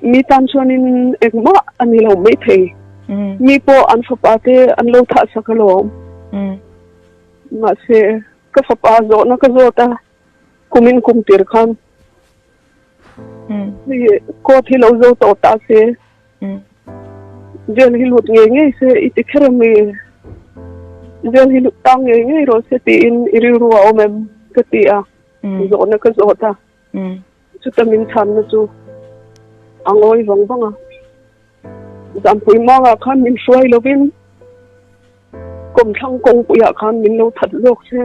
Mi tan chuanin engmah a ni lo maithei. Mi pawh an fapa te an lo thah sak alawm. Mahse, ka fapa zawhna ka zawt a, kumin kum tir khan hei court hi lo zo tawh ta se, jail hi lut ngei ngei se i ti kher ami? Jail hi lut tang ngei ngei rawh se tiin i rilru a awm em? Ka ti a, zawhna ka zawt a. Chuta min chhanna chu a ngawi vang vang a. Zampui mangah khan min hruai lovin kawmthlang kawngpuiah khan min lo that zawk se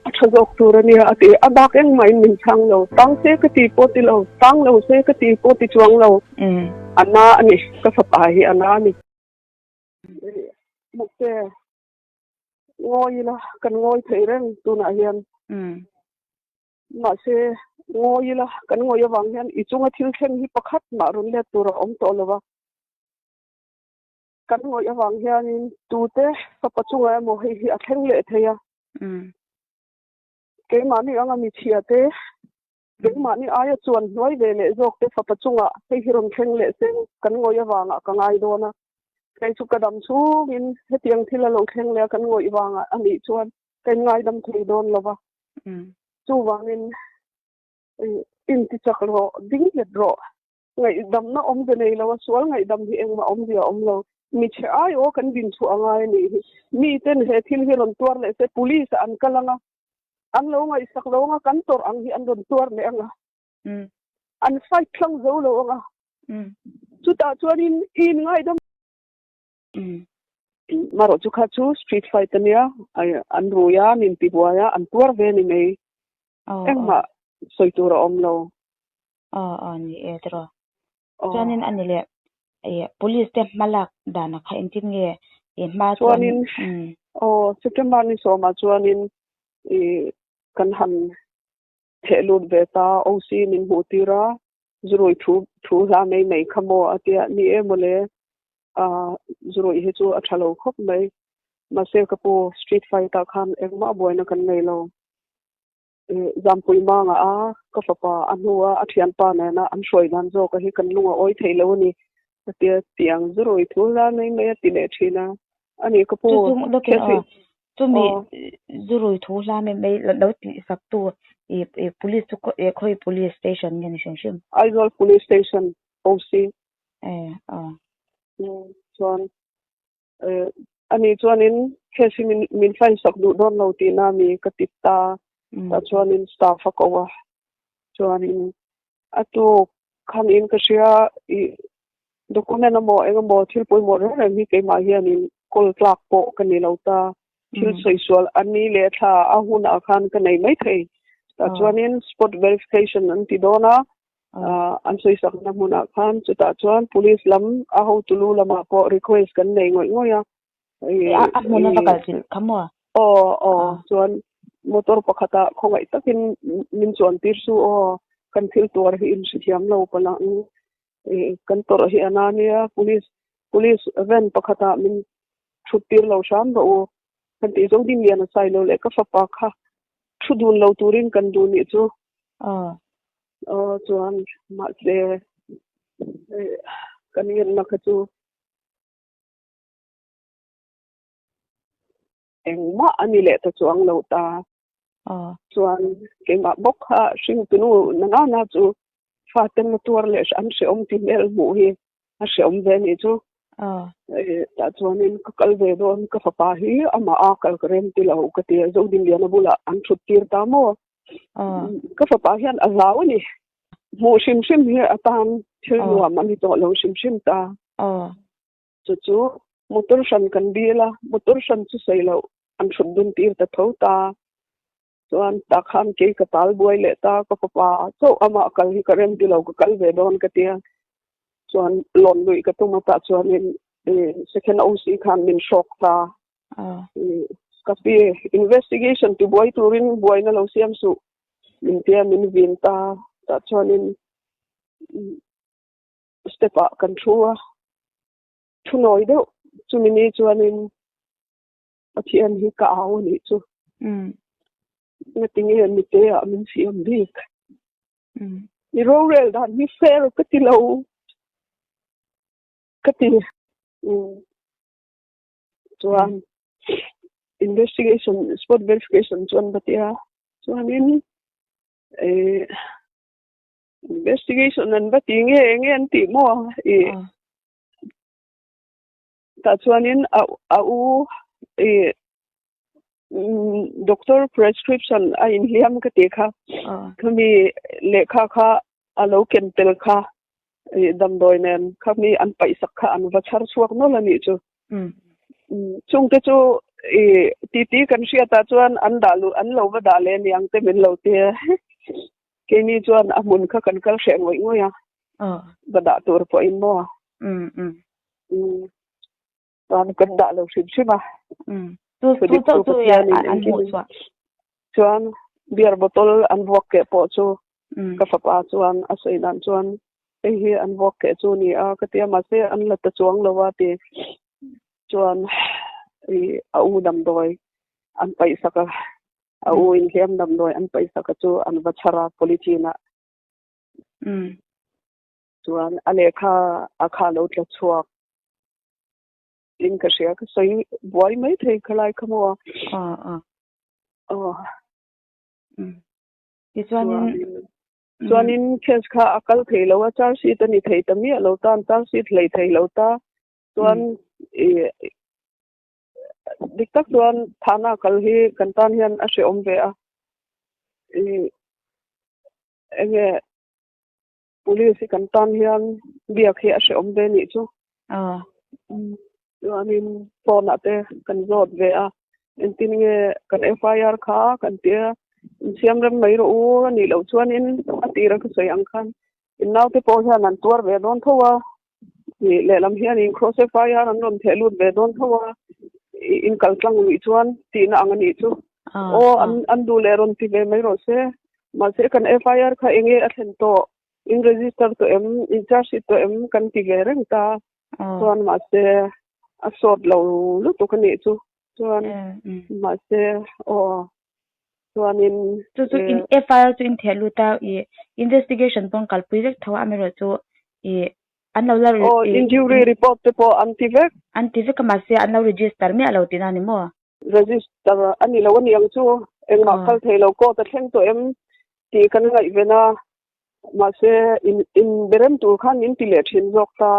a tha zawk tur a nia a ti. A bak engmahin min chhang lo. Tang se ka ti pawh ti lo, tang lo se ka ti pawh ti chuang lo. A na a ni, ka fapa hi a na a ni. Mukte. Ngawi ila, kan ngawi thei reng tunah hian. Mahse, ngawi ila, kan ngawi avang hian i chunga thil thleng hi pakhat mah rawn let tur a awm tawh lo va. Kan ngawih avang hianin tute fapa chungah emaw hei hi a thleng leh thei a. Keimahni anga michhia te, keimahni aia chuan hnuai ve leh zawk te fapa chungah hei hi rawn thleng leh seng kan ngawih avangah ka ngai dawn a. Kei chu ka dam chungin hetiang thil a lo thleng leh a kan ngawih vangah a nih chuan ka inngaidam thei dawn lo va. Chuvangin intichak rawh, ding nghet rawh. Ngaihdamna awmze nei lo a, sual ngaihdam hi engmah awmzia a awm lo. Michhe ai aw kan din chhuah a ngai a nih hi. Miten he thil hi rawn tuar leh se police ah an kal ang a, an lo ngaihsak lo ang a, kan tawrh ang hi an rawn tuar leh ang a. An fight thlang zo lo ang a. Chutah chuanin i inngaidam. Marawh chu kha chu street fight a nia, an rui a, an intibuai a, an tuar ve ni mai. Engmah sawi tur a awm lo. Aw aw ni e tiraw. Chuanin a ni leh police te hma lak dan ah kha engtin nge i hma chuan. Chuanin aw September ni sawmah chuanin i kan han theh lut ve ta OC min hmuh tir a, Zurui thu thu hla mai mai kha maw a tia, ni e mawle, ah Zurui hi chu a tha lo khawp mai, mahse ka pu street fight ah khan engmah buaina kan nei lo, Zampui mangah a ka fapa a hnua a thianpa nena an hruai dan zawk a hi kan lung a awi thei lo a ni a tia, tiang Zurui thu hla mai mai a ti leh thin a, a ni ka pu Chumi zurui thu hla mai mai lo tih sak tu i police chu khawi police station nge ni hrim hrim? Aizawl police station OC. E a. Chuan ani chuanin case hi min min file sak duh dawn lo tihna a mi ka ti ta. Tah chuanin staff a ko a. Chuanin a tuk khan in ka hria i Document emaw eng emaw thil pawimawh reng reng hi keimah hianin kawl tlak pawh ka ni lo ta. Thil sawi sual a ni leh thla a hunah khan ka nei mai thei. Tah chuanin spot verification an ti dawn a, an sawisakna hmunah khan chutah chuan police lam a hotu lu lamah pawh request kan nei ngawih ngawih a. A hmun a va kal chilh kha maw? Aw aw chuan motor pakhatah khawngaih takin min chuan tir su aw, kan thil tuar hi in hrethiam lo palh ang. Kan tawrh hi a na nia, police police van pakhatah min thut tir lo hram rawh u. Kan tih zawng ding lian a sai lo leh ka fapa kha thu dun lo turin kan duh nih chu. Aw chuan mahse kan ngenna kha chu engmah a ni leh ta chuang lo ta. Chuan keimah bawk kha hringtunu na na na chu faten na tuar leh an hrehawm ti hmel hmuh hi a hrehawm ve nih chu. Tah chuanin ka kal ve dawn ka fapa hi amah a kal ka rem ti lo ka ti a, Zodinliana bulah an thut tir ta maw. Ka fapa hian a hlau a ni. Hmuh hrim hrim hi atan thil nuam a ni tawh lo hrim hrim ta. Chu chu motor hran kan dil a, motor hran chu sawi loh an hrut dun tir ta tho ta. Chuan tah khan kei ka tal buai leh ta, ka fapa chauh amah kal hi ka rem ti lo, ka kal ve dawn ka tia. Chuan lawn luih ka tum a tah chuanin second OC khan min hrawk ta. Ka pi investigation ti buai turin buaina lo siam suh min tia min vin ta. Tah chuanin step ah kan thu a, thu nawi deuh chumi ni chuanin Pathian hi ka au a nih chu. Ngatinge mite ah min siam bik. I rorel dan hi fair ka ti lo ka ti. Chuan investigation spot verification chuan ka ti a chuanin eh investigation an va ti nge enge an tih maw i tah chuanin a a u i doctor prescription a inhliam ka tih kha khami lehkha kha a lo ken tel kha i damdawi nen khami an paihsak kha an va chhar chhuak nawlh a nih chu. Chungte chu i titi kan hriatah chuan an dah luh an lo va dah leh aniang te min lo ti a. Keini chuan a hmun kha kan kal hreh ngawih ngawih a. Va dah tur pawhin maw. Chuan kan dah lo hrim hrim a. Chu chauh chu an hmuh chhuah. Chuan beer bottle an vuak keh pawh chu ka fapa chuan a sawi dan chuan hei hi an vuak keh chu ni a ka ti a mahse an la ta chuang lo a ti chuan i a u damdawi an paih sak a a u inhliam damdawi an paih sak a chu an va chhar a polythene ah chuan a lehkha a kha lo tla chhuak in ka hria ka sawi buai mai thei khalai kha maw aw. Tichuanin chuanin case kha a kal thei lo a charge sheet a ni thei ta miah lo ta an charge sheet hlei thei lo ta chuan i dik tak chuan thana kal hi kan tan hian a hrehawm ve a i enge police hi kan tan hian biak hi a hrehawm ve nih chu. Chuanin phone ah te kan zawt ve a, engtin nge kan FIR kha kan tia insiam rem mai rawh u a nih loh chuanin a tira ka sawi ang khan in naute pawh hian an tuar ve dawn tho a, ih lehlam hianin cross FIR an rawn theh lut ve dawn tho a, in kal tlang luih chuan tihna ang a nih chu. Aw an an duh leh rawn ti ve mai rawh se, mahse kan FIR kha enge a thlen tawh, in register tawh em, in charge sheet tawh em kan ti ve reng ta. Chuan mahse a sawt lo lutuk a nih chu. Chuan mahse aw chuanin Chu chu in FIR chu in theh lut a i investigation pawn kalpui vek tho a amaherawhchu i an lo la Aw injury report te pawh an ti vek. An ti vek a mahse an lo register miah lo tihna a ni maw? Register a ni lo a ni ang chu engmah kal thei lo court a thleng tawh em tih kan ngaihven a mahse in in berem tur khan min ti leh thin zawk ta.